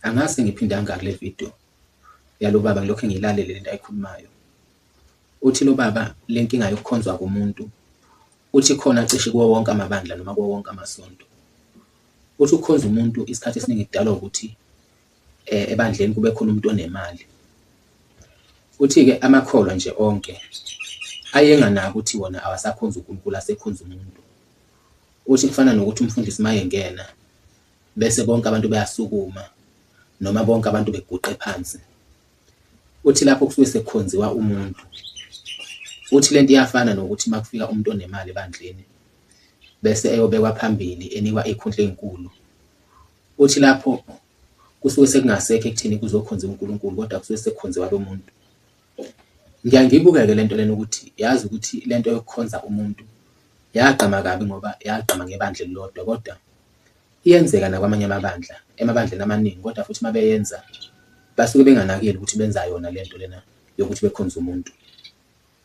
Angazi sengiphinde kangaki le video yalo baba ngilokhu ngiyilalele lento ayikhulumayo. Uthi lo baba le nkinga yokukhonzwa komuntu uthi khona cishe kuwo wonke amabandla noma kuwo wonke amasonto. Uthi ukukhonza umuntu isikhathi esiningi kudalwa ukuthi ebandleni kube khona umuntu onemali. Uthi-ke amakholwa nje onke ayenganaki ukuthi wona awasakhonzi uNkulunkulu asekhonza umuntu. Uthi kufana nokuthi umfundisi mayengena bese bonke abantu bayasukuma noma bonke abantu beguqe phansi. Uthi lapho kusuke sekukhonziwa umuntu. Uthi lento iyafana nokuthi uma kufika umuntu onemali ebandleni bese eyobekwa phambili enikwa iy'khundla ey'nkulu. Uthi lapho kusuke sekungasekho ekutheni kuzokhonziwa uNkulunkulu kodwa kusuke sekukhonziwa lo muntu. Ngiyaye ngiyibuke-ke le nto lena ukuthi yazi ukuthi le nto yokukhonza umuntu yagqama kabi ngoba yagqama ngebandla elilodwa kodwa iyenzeka nakwamanye amabandla, emabandleni amaningi kodwa futhi uma beyenza basuke benganakile ukuthi benza yona le nto lena yokuthi bekhonze umuntu.